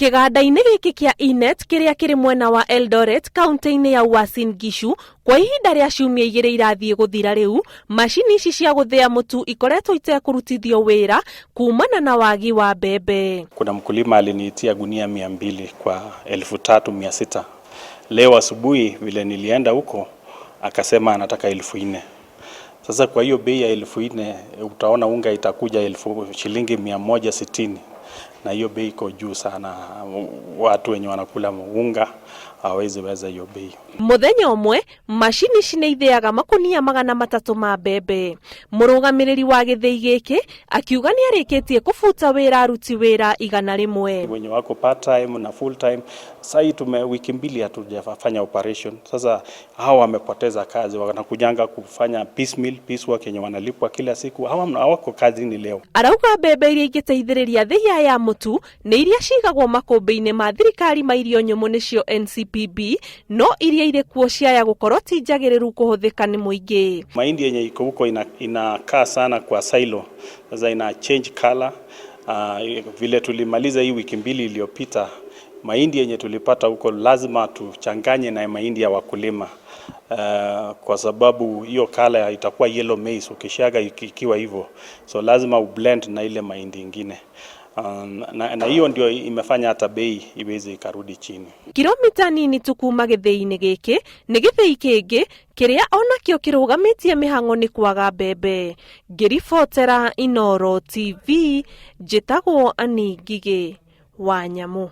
Kĩganda-inĩ gĩkĩ kĩa Inet kĩrĩa kĩrĩ mwena wa Eldoret kaunti-inĩ ya Uasin Gishu kwa ihinda rĩa ciumia igĩrĩ irathiĩ gũthira rĩu, macini ici cia gũthĩa mũtu ikoretwo itekũrutithio wĩra kumana na wagi wa mbembe. Kuna mkulima aliniitia gunia 200 kwa 3600. Leo asubuhi vile nilienda huko akasema anataka 4000. Sasa kwa hiyo bei ya 4000 utaona unga itakuja shilingi 160, na hiyo bei iko juu sana. Watu wenye wanakula unga hawawezi weza hiyo bei. Mũthenya ũmwe macini ici nĩ ithĩaga makunia 300 ma mbembe. Mũrũgamĩrĩri wa gĩthĩi gĩkĩ akiuga nĩ arĩkĩtie kũbuta wĩra aruti wĩra 100. Wenye wako part time na full time, sasa tume wiki mbili hatujafanya operation. Sasa hawa wamepoteza kazi, wanakujanga kufanya piecemeal, piecework yenye wanalipwa kila siku. Hawa hawako kazini leo. Arauga mbembe iria ingĩteithĩrĩria thĩia ya mũtu nĩ iria cigagwo makũmbĩ-inĩ ma thirikari ma irio nyũmũ nĩcio NCPB, no iria irĩ kuo ciaya gũkorwo ti njagĩrĩru kũhũthĩka nĩ mũingĩ. Mahindi yenye iko huko inakaa sana kwa silo, sasa ina change color. Vile tulimaliza hii wiki mbili iliyopita, mahindi yenye tulipata huko lazima tuchanganye na mahindi ya wakulima kwa sababu hiyo color itakuwa yellow maize ukishaga ikiwa hivyo, so lazima ublend na ile mahindi ingine. Na hiyo ndio imefanya hata bei iweze ikarudi chini. Kilomita nini tu kuma gĩthĩi-inĩ gĩkĩ nĩ gĩthĩi kĩngĩ kĩrĩa onakĩo kĩrũgamĩtie mĩhang'o nĩ kwaga mbembe. Ngĩribotera Inooro TV, njĩtagwo Annie Ngigĩ wa Nyamũ.